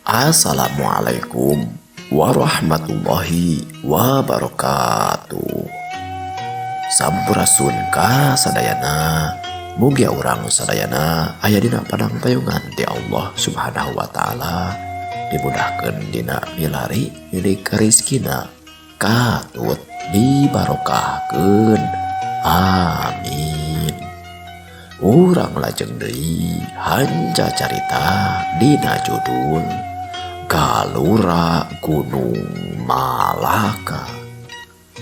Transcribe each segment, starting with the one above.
Assalamualaikum warahmatullahi wabarakatuh. Sampurasun ka sadayana. Mugia urang sadayana aya dina padang payungan ti Allah Subhanahu wa taala, dimudahkeun dina milari milik rezekina, katut dibarokahkeun. Amin. Urang lajeng deui hanca carita dina judul Galura Gunung Malaka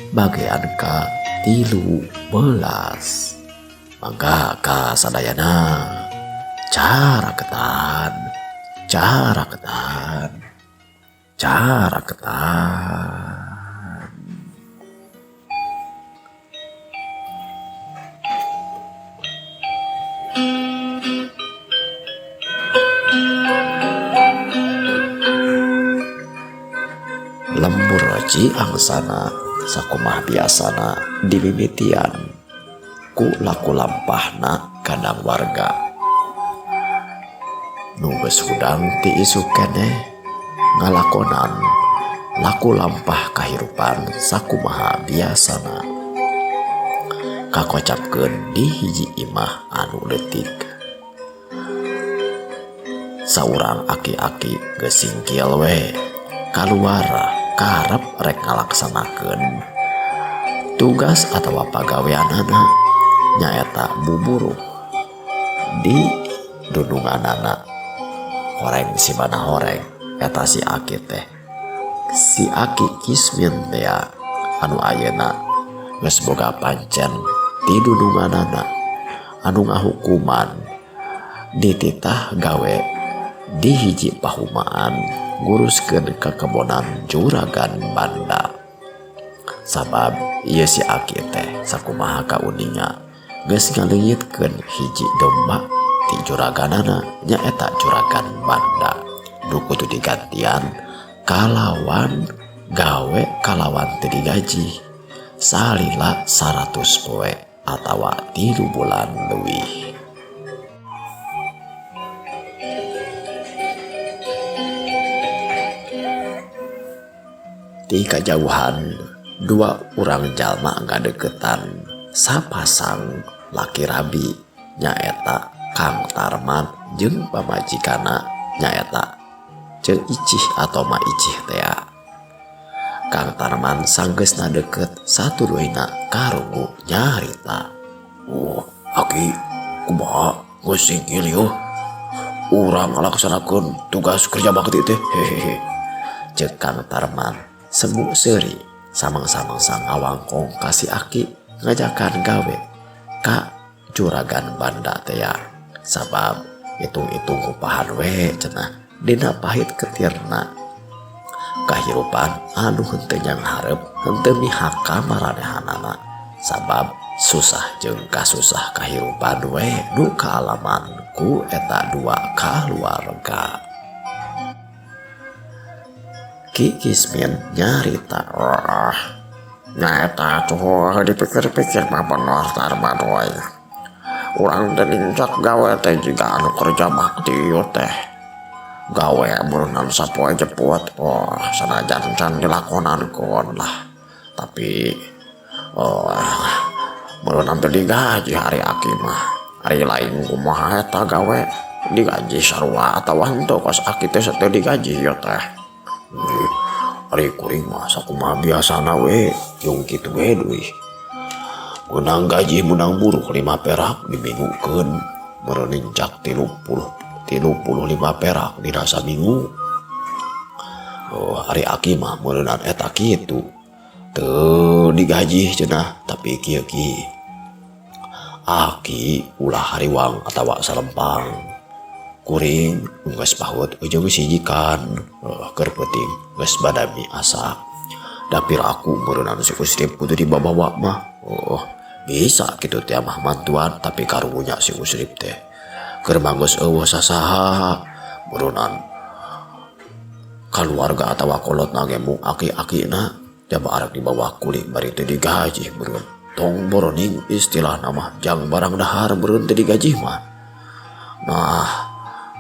bagian ka 13. Mangga ka sadayana, caraketan caraketan caraketan. Lembur Ciangsana sakumaha biasana dimimitian ku laku lampahna kandang warga nu geus hudang ti isuk keneh ngalakonan laku lampah kahirupan sakumaha biasana kakocapkeun di hiji imah anu leutik. Saurang aki-aki geus singkil we kaluar karep rek ngalaksanakeun tugas atawa pagaweanana, nyaeta buburuh di dununganana. Horeng simana horeng eta si aki teh, si aki Kismin teh anu ayeuna geus boga pancen ti dununganana anu ngahukuman dititah gawe di hiji pahumaan nguruskeun kakebonan juragan banda. Sabab ieu si aki teh sakumaha kauninga geus ngaleungitkeun hiji domba ti juraganana, nyaeta juragan banda nu kudu digantian kalawan gawe kalawan teu digaji salila 100 poe atawa 3 bulan leuwih. Ti kajauhan dua urang jalma ngadeukeutan sapasang laki rabi, nyaeta Kang Tarman jeung pamajikanna nyaeta Ceu Icih atau Ma Icih tea. Kang Tarman sanggeusna deukeut satuluyna karungu nyarita. Oh, aki kumaha geus singkil yeuh urang ngalaksanakeun tugas kerja bakti teh, hehehe. Ceuk Kang Tarman semu seuri samang-samangsa ngawangkong ka si aki ngajakan gawe ka juragan banda tea. Sabab hitung-hitung upahan we cenah dina pahit ketirna kahirupan anu henteu nyanghareup henteu mihak ka maranehanana, sabab susah jeung kasusah kahirupan we nu kaalaman ku eta dua kaluarga. Ki Kismin nyarita, oh, nyaeta tuh dipikir-pikir mah bener Tarman we. Urang teh nincak gawe teh jiga anu kerja bakti ieu teh. Gawe meureunnan sapoe jeput, oh sanajan can dilakonankeun lah. Tapi oh, meureunnan teh digaji hari aki mah. Ari lain kumaha eta gawe digaji sarua atawa henteu kos aki teh teu digaji ieu teh. Ari kuring mah sakumaha biasana we jeung kitu we deui. Meunang gaji meunang buruh 5 perak diminggukeun, meureun nincak 35 perak dina saminggu. Oh, ari aki mah meureunan eta kitu. Teu digaji cenah, tapi kieu ki. Aki ulah hariwang atawa salempang. Kuring geus pahut jeung sijikan, keur peuting geus badami asak. Dapir aku meureunan si Usrip kudu dibabawa mah. Oh, bisa kitu teh mah mantuan, tapi karunya si Usrip teh. Keur mah geus eueuh sasaha meureunan kaluarga atawa kolotna ge mung aki-akina jaba arek dibawa kuling bari teu digaji meureun. Tong boroning istilahna mah jang barang dahar meureun teu digaji mah. Nah,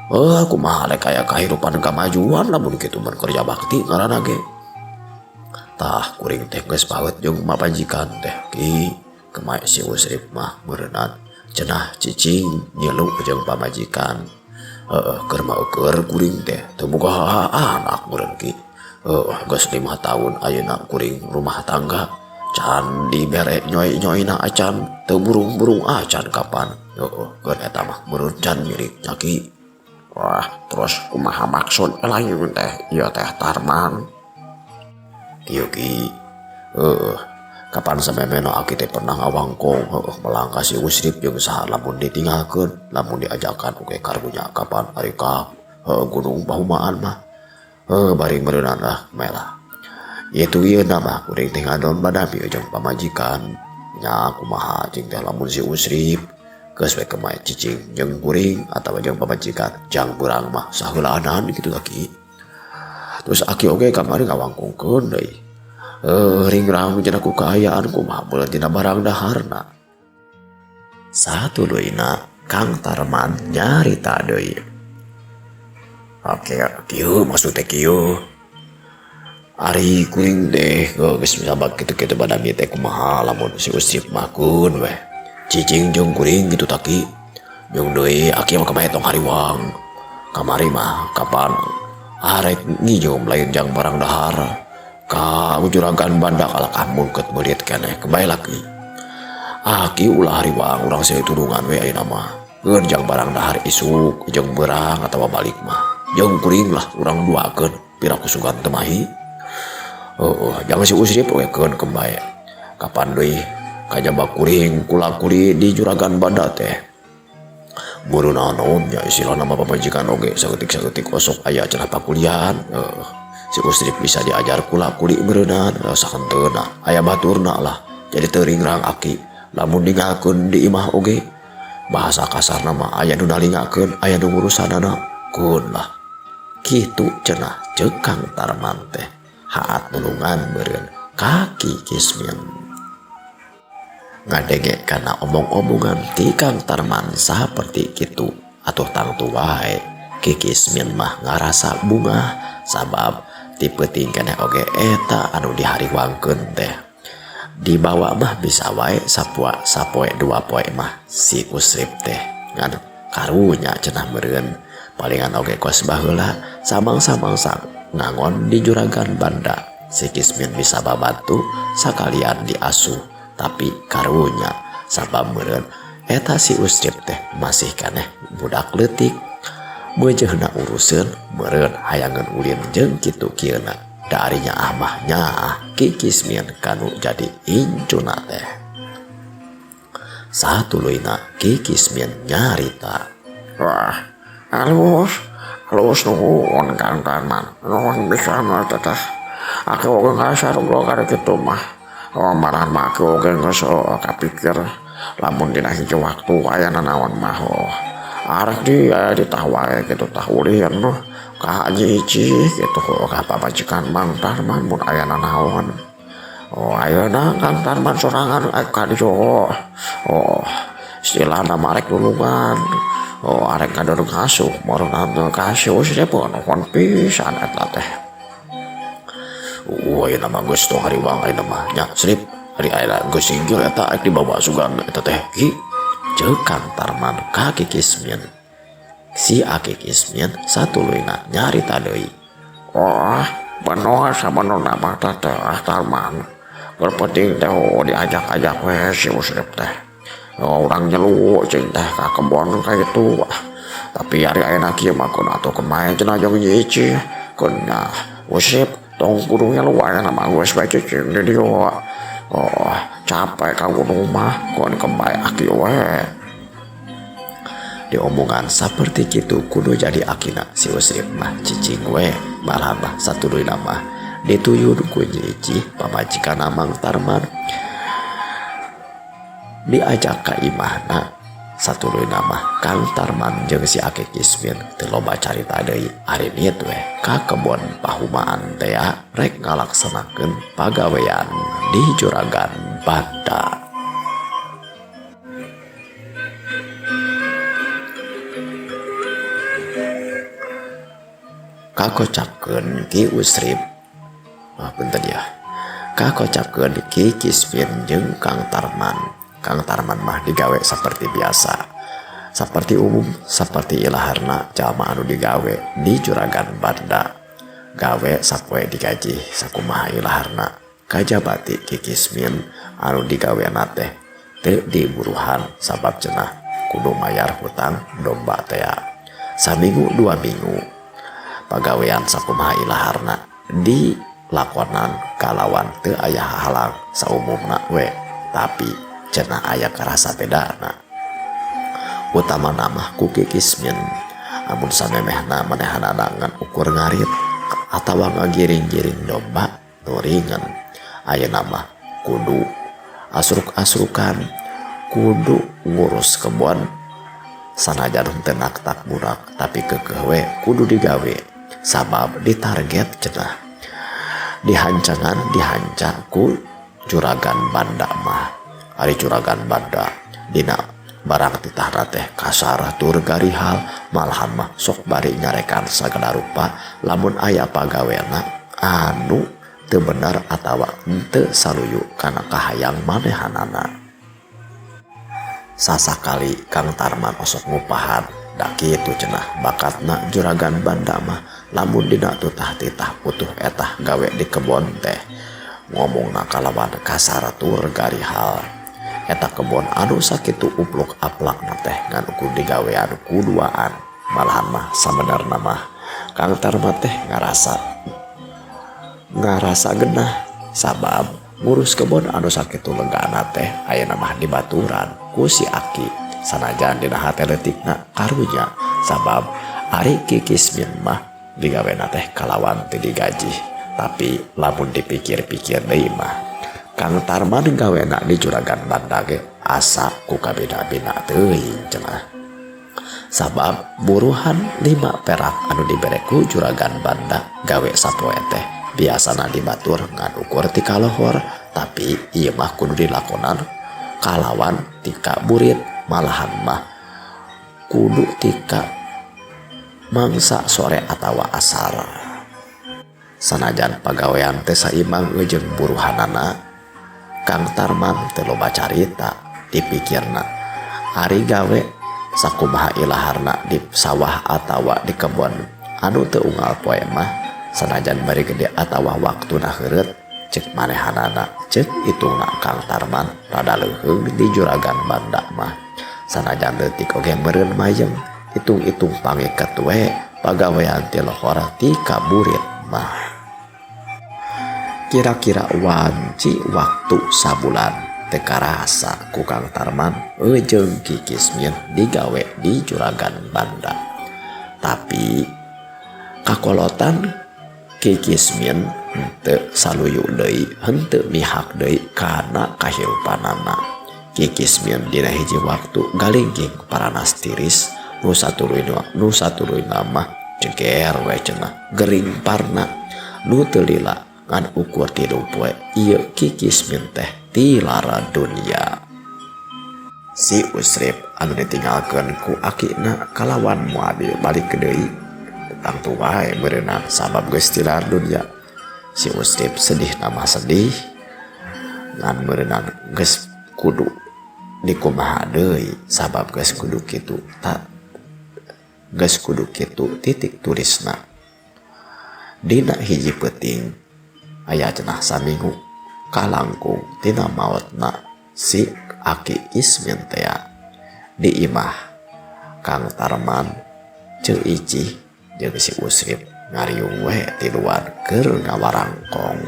Kumaha rek aya kahirupan kamajuan lamun kitu mun kerja bakti ngaranna ge. Tah kuring teh geus paeut jeung pamajikan teh ki kemae si Usrip mah meureunnan cenah cicing ngilu jeung pamajikan. Heeh keur mah eueur kuring teh teu boga anak meureun ki. Heeh geus 5 tahun ayeuna kuring rumah tangga can dibere nyoy-nyoyna acan teu burung-burung acan kapan. Heeh keur eta mah meureun can milik nya ki. Wah, terus kumaha maksud lain teh ieu teh Tarman? Kieu ki. Heeh, kapan samemehna aki teh pernah ngawangkong heueuh melangkah si Usrip jeung saha lamun ditinggalkeun, lamun diajakan oge karunya kapan ari ka gunung pahumaan mah. Heuh bari meureunnan lah melah. Itu ieu mah kuring teh ngadon badami jeung pamajikan. Nya kumaha cing teh lamun si Usrip geus we kemae cicing jeung kuring atawa jeung pamajikan jang beurang mah saheulaanan kitu aki. Terus aki oge kamari ngawangkongkeun deui. Ringrang cenah ku kaayaan kumaha meureun tina barang daharna. Satuluyna Kang Tarman nyarita deui. Oke, kieu maksud teh kieu. Ari kuring teh geus sabab kitu-kitu badami teh kumaha lamun si Usrip mah keun weh. Cicing jeung kuring gitu taki. Jeung deui aki mah kamae tong hariwang. Kamari mah kapan arek nginjeum lain jang barang dahar. Ka juragan banda kalakah mungket meulit keneh kembali lagi. Aki ulah hariwang urang silih tulungan we ayeuna mah. Keun jang barang dahar isuk jeung beurang atawa balik mah. Jeung kuring lah urang duakeun pira kusugan teu mahi. Heueuh jangan si Usrip we keun kembae. Kapan deui kajaba kuring kula-kuli di juragan banda teh. Meureun naon nya istilahna mah pamajikan oge saeutik-saeutik osok aya cenah pakuliahan. Si Usrip bisa diajar kula-kuli meureunnan sahenteuna aya baturna lah. Jadi teu ringrang aki lamun ninggalkeun di imah oge bahasa kasarna mah aya nu nalingakeun aya nu ngurusanana keun lah. Kitu cenah ceuk Kang Tarman teh haat nulungan meureun ka Ki Kismin. Ngadenge kana omong-omongan ti Kang Tarman saperti kitu atuh tangtu wae Ki Kismin mah ngarasa bungah sabab ti peuting keneh oge eta anu dihariwangkeun teh. Dibawa mah bisa wae sapua sapoe dua poe mah si Usrip teh ngan karunya cenah meureun palingan oge kos baheula samang-samang ngangon di juragan banda si Kismin bisa babantu sakalian diasuh tapi karunya sabab meureun eta si Usrip teh masih keneh budak leutik meujeuhna uruseun meureun hayangeun ulin jeung kitu kieuna da ari nyaah mah nyaah Ki Kismin kanu jadi incuna teh. Satuluyna Ki Kismin nyarita. Wah, halus halus nuhun Kang Tarman, nuhun pisan teh. Aki oge ngasarua kana kitu mah. Oh, malahan mah aki oge geus kapikir lamun dina hiji waktu aya nanaon mah. Oh, arek di ditah wae kitu tah ulin ka Haji Ici kitu ka pamajikan Mang Tarman mun aya nanaon. Oh, ayeuna Kang Tarman sorangan ka dieu. Oh, istilahna mah arek nulungan. Oh, arek ngadon ngasuh meureunna ka si Usrip nuhun pisan eta teh. Ayeuna mah geus tong hariwang ayeuna mah nya Srip ari ayeuna geus singgir eta arek dibawa sugan eta teh ki. Ceuk Kang Tarman ka Ki Kismin. Si Aki Kismin satuluyna nyarita deui. Oh, bener sabenerna mah teh Tarman. Keur penting teh diajak-ajak we si Usrip teh. Oh, urang nyelu cing teh ka kebon ka kitu. Tapi ari ayeuna kieu mah keun atuh kemae cenah jeung Nyi Ici. Keun nya Usrip tong kudu nyelu ayeuna mah geus we cicing di dieu. Oh, capek ka gunung mah keun kembae aki we. Diomongan saperti kitu kudu jadi akina si Usrip mah cicing we malah mah satuluyna mah dituyun ku Nyi Ici pamajikan Mang Tarman diajak ka imahna satuluyna mah Kang Tarman jeung si Aki Kismin teu loba carita deui ari niat we ka kebon pahumaan teh rek ngalaksanakeun pagawean di juragan banda. Kakocapkeun Ki Usrip, ah punten ya, kakocapkeun Ki Kismin jeung Kang Tarman. Kang Tarman mah digawe seperti biasa, seperti umum, seperti ilaharna jalma anu digawe di juragan banda, gawe sapoe digaji sakumaha ilaharna. Kajabati Ki Kismin anu digawena teh teu diburuhan, sabab cenah kudu mayar hutang domba tea. Saminggu 2 minggu pagawean sakumaha ilaharna dilakonan kalawan teu aya halang, saumumna we. Tapi cenah aya karasa bedana, utamana mah ku Ki Kismin. Amun samemehna manehanana ngan ukur ngarit atawa ngagiring-giring domba nu ringan, ayeuna mah kudu asruk-asrukan, kudu ngurus kebon. Sanajan henteu naktak burak, tapi keukeuh we kudu digawe sabab ditarget cenah, dihancangan dihanca ku juragan banda mah. Ari juragan banda dina barang titahna teh kasar tur garihal, malahan mah sok bari nyarekan sagala rupa lamun aya pagawena anu teu bener atawa henteu saluyu kana kahayang manehanana. Sasakali Kang Tarman osok ngupahan, da kitu cenah bakatna juragan banda mah lamun dina tutah titah butuh etah gawe di kebon teh. Ngomongna kalawan kasar tur garihal. Eta kebon anu sakitu upluk aplakna teh ngan ukur digawean ku duaan. Malahan mah sabenerna mah Kang Tarman teh ngarasa genah, sabab ngurus kebon anu sakitu legana teh ayeuna mah dibaturan ku si Aki. Sanajan dina hate leutikna karunya, sabab ari Ki Kismin mah digawena teh kalawan teu digaji. Tapi lamun dipikir-pikir deui mah, Kang Tarman gawena di juragan banda ge asa ku kabina-bina teuing cenah, sabab buruhan 5 perak anu dibere ku juragan banda gawe sapoe teh biasana dibatur ngan ukur ti kalohor, tapi ieu mah kudu dilakonan kalawan tika burit, malahan mah kudu tika mangsa sore atawa asar. Sanajan pagawean teh saimbang jeung buruhanana, Kang Tarman teu loba carita. Dipikirna ari gawe sakumaha ilaharna di sawah atawa di kebon anu teu unggal poe mah, sanajan bari gede atawa waktuna heureut, cek manehanana, cek itungna Kang Tarman rada leuheung di juragan banda mah. Sanajan leutik oge meureun mayeng, itung-itung pangiket we pagawean ti lohor ti kaburit mah. Kira-kira wanci waktu sabulan teu karasa ku Kang Tarman jeung Ki Kismin digawe di juragan banda. Tapi kakolotan Ki Kismin henteu saluyu deui, henteu mihak deui kana kahirupanana. Ki Kismin dina hiji waktu galingging paranas tiris, nu satuluyna mah ceger we cenah, gering parna nu teu lila ngan ukur 3 poe ieu Ki Kismin teh tilar dunya. Si Usrip anu ditinggalkeun ku akina kalawan moal balik deui, tangtu wae meureunnan sabab geus tilar dunya. Si Usrip sedih nama sedih, ngan meureunnan geus kudu dikumaha deui, sabab geus kudu kitu, tak geus kudu kitu titik tulisna. Dina hiji peuting aya cenah saminggu kalangkung tina maotna si Aki Ismin tea. Di imah Kang Tarman, Ceu Icih jeung si Usrip ngariung we tiluan keur ngawarangkong.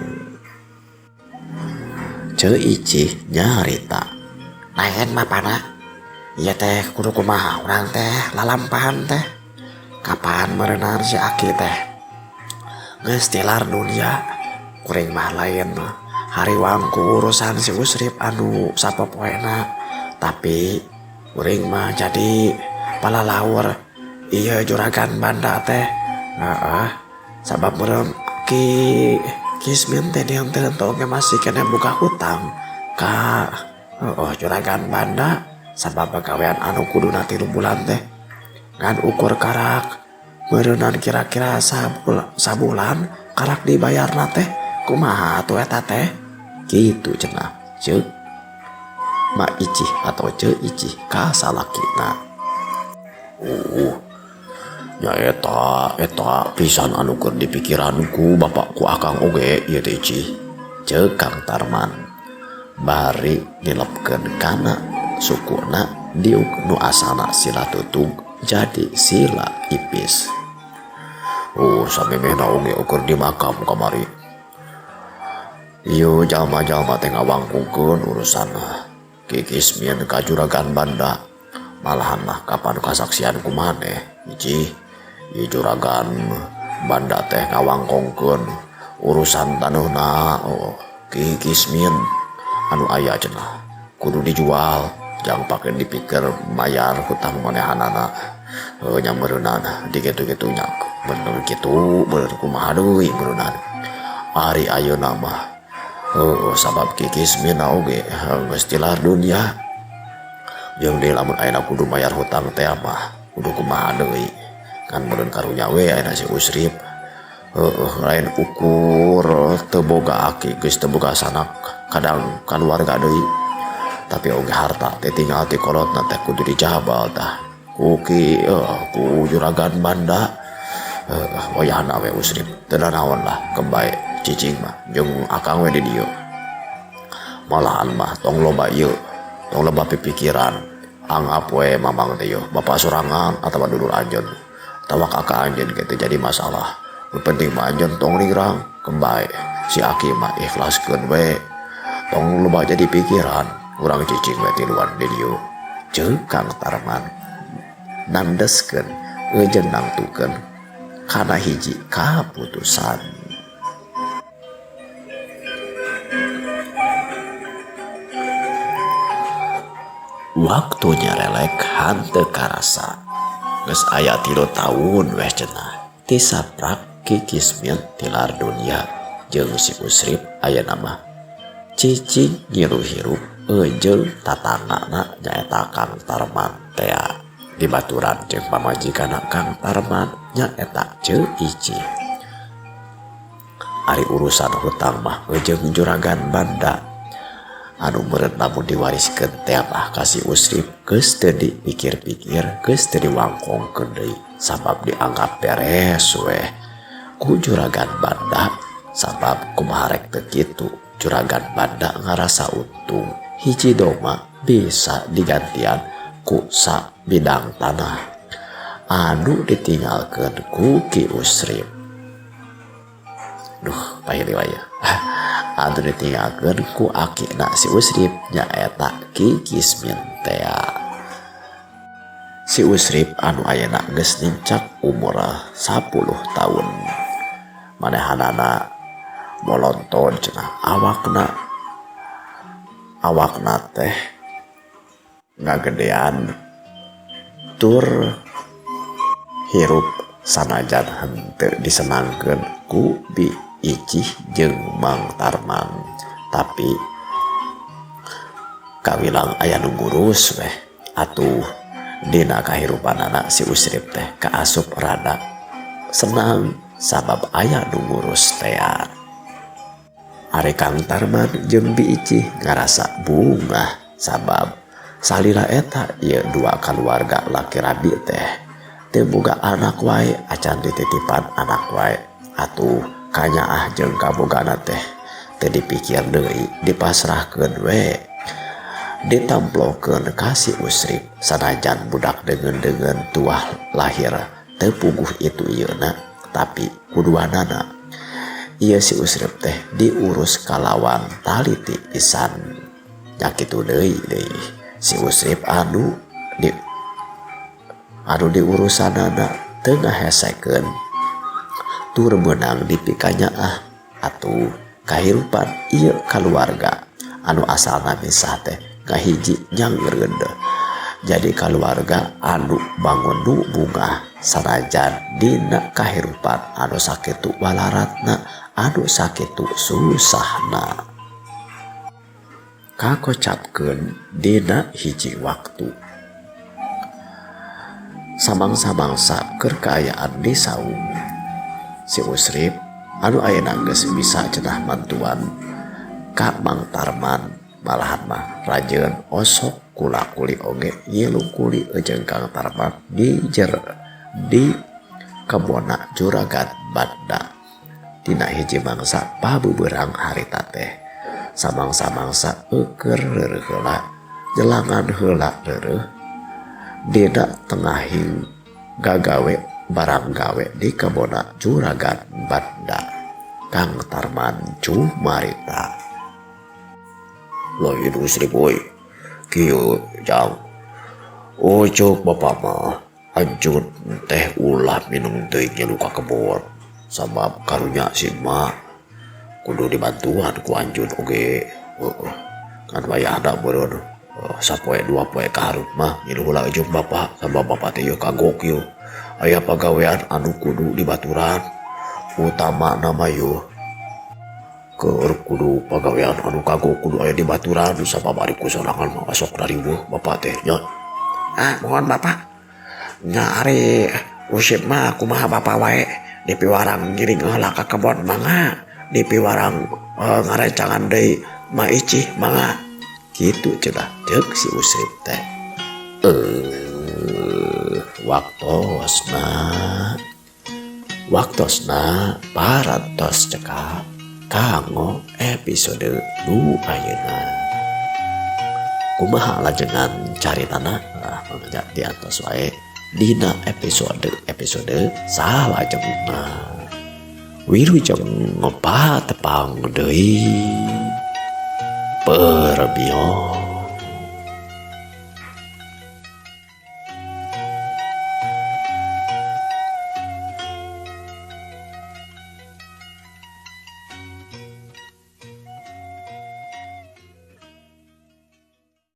Ceu Icih nyarita. Lain mah pana ieu teh kudu kumaha urang teh lalampahan teh, kapan meureunan si Aki teh geus tilar dunya. Kuring mah lain hariwang ku urusan si Usrip anu sapopoena, tapi kuring mah jadi palalaur ieu juragan banda teh. Heeh, sabab meureun Ki Kismin teh dianteun oge masih keneh boga hutang ka, oh, juragan banda, sabab pagawean anu kuduna 3 bulan teh ngan ukur karak Meureunan kira-kira sabulan karak dibayarna teh kumaha atuh eta teh kitu cenah ceuk Ma Icih atau Ceu Icih ka salakina. Nya eta eta pisan anu keur dipikiran ku bapak ku akang oge ieu teh Icih. Ceuk Kang Tarman bari nilepkeun kana sukuna diuk nu asalna sila tutug jadi sila ipis. Samemehna oge ukur di makam kamari. Ieu jalma-jalma teh ngawangkungkeun urusan Ki Kismin ka juragan banda. Malahan mah kapan kasaksian ku maneh Icih. Ieu juragan banda teh ngawangkongkeun urusan taneuhna Ki Kismin anu aya cenah kudu dijual jang pake dipikir mayar hutang manehanana. Nya meureunan di kitu-kitu nya bener kitu bener kumaha deui meureunan. Ari ayeuna mah sabab Ki Kismin oge geus tilar dunia jeung deui lamun ayeuna kudu mayar hutang teh mah kudu kumaha deui kan meureun karunya we ayeuna si Usrip. Lain ukur teu boga aki geus teu boga sanak kadang kaluarga deui tapi oge harta teh tinggal ti kolotna teh kudu dijabal tah ku ki ku juragan banda. Wayahna we Usrip teu nanaon lah kembae cicing mah jeung akang we di dieu. Malahan mah tong loba ieu tong loba pipikiran anggap we mamang teh ieu bapak sorangan atawa dulur anjeun atawa kakak anjeun kitu jadi masalah. Nu penting mah anjeun tong ringrang kembae si aki mah ikhlaskeun we tong loba jadi pikiran urang cicing we tiluan di dieu. Ceuk Kang Tarman nandeskeun jeung nangtukeun kana hiji kaputusan. Waktunya relek hanteu karasa geus aya 3 tahun weh cenah ti saprak Ki Kismin tilar dunia jeung si Usrip ayeuna mah cicing ngilu hirup jeung tatangana nyaeta Kang Tarman tea dibaturan jeung pamajikanna Kang Tarman nyaeta Ceu Icih. Ari urusan hutang mah jeung juragan banda anu meureun lamun diwariskeun teh mah ka si Usrip geus teu dipikir-pikir geus teu diwangkongkeun deui sabab dianggap beres weh ku juragan banda sabab kumaha rek teu kitu juragan banda ngarasa untung hiji doma bisa digantian ku sabidang tanah anu ditinggalkeun ku Ki Usrip. Duh, pahili wae. Anu ditinggalkeun ku akina si Usrip nyaeta Ki Kismin tea. Si Usrip anu ayeuna geus nincak umur 10 tahun. Manehanana molonton cenah awakna teh ngagedean tur hirup sanajan henteu disenangkeun ku Bi Icih jeung Mang Tarman tapi kawilang aya nu ngurus weh atuh dina kahirupanana si Usrip teh kaasup rada senang sabab aya nu ngurus tea. Ari Kang Tarman jeung Bi Icih ngarasa bungah sabab salila eta ieu dua kaluarga laki rabi teh teu boga anak wae acan dititipan anak wae atuh kanyaah jeung kabogana teh teu dipikir deui dipasrahkeun we ditamplokeun ka si Usrip sanajan budak deungeun-deungeun tuah lahir teu puguh itu ieuna tapi kuduanana ieu si Usrip teh diurus kalawan taliti pisan. Nya kitu deui deui si Usrip anu diurusanana teu ngahesekeun tur meunang dipikanyaah atuh kahirupan ieu kaluarga anu asalna misah teh ngahiji nyangreun jadi kaluarga anu bangun nu bungah sanajan dina kahirupan anu sakitu walaratna anu sakitu susahna. Kakocapkeun dina hiji waktu Samangsa-mangsa keur kaayaan di saung. Si Usrip anu ayeuna geus bisa cenah mantuan ka Mang Tarman malahan mah rajeun osok kula-kuli oge ngilu kuli jeung Kang Tarman di jer di kebona juragan Banda. Dina hiji mangsa pabubeurang harita teh samangsa-mangsa eueur reureuh heula jelangan heula reureuh dina tengahing gagawe barang gawe di kebona juragan Banda. Kang Tarman cumarita. Lain Usrip euy, kieu jang, ucuk bapak mah anjun teh ulah minum teuing ngilu ka kebon sabab karunya si emak kudu dibantuan ku anjun oge, heueuh kan wayahna meureun sapoe dua poe ka hareup mah ngilu heula jeung bapak sabab bapak teh ieu kagok ieu aya pagawean anu kudu dibaturan utamana mah ieu keur kudu pagawean anu kagok kudu aya dibaturan sabab ari ku sorangan mah sok rariweuh bapak teh nya. Ah mohon bapak nya, ari Usip mah kumaha bapak wae, dipiwarang ngiring heula ka kebon mangga, dipiwarang ngarencangan deui ma icih mangga, kitu cenah ceuk si Usrip teh. Waktosna waktosna parantos cekap kanggo episode nu ayeuna. Kumaha lajengan caritana? Ah, mangga diantos wae dina episode episode salajengna. Wilujeng patepang deui, permios.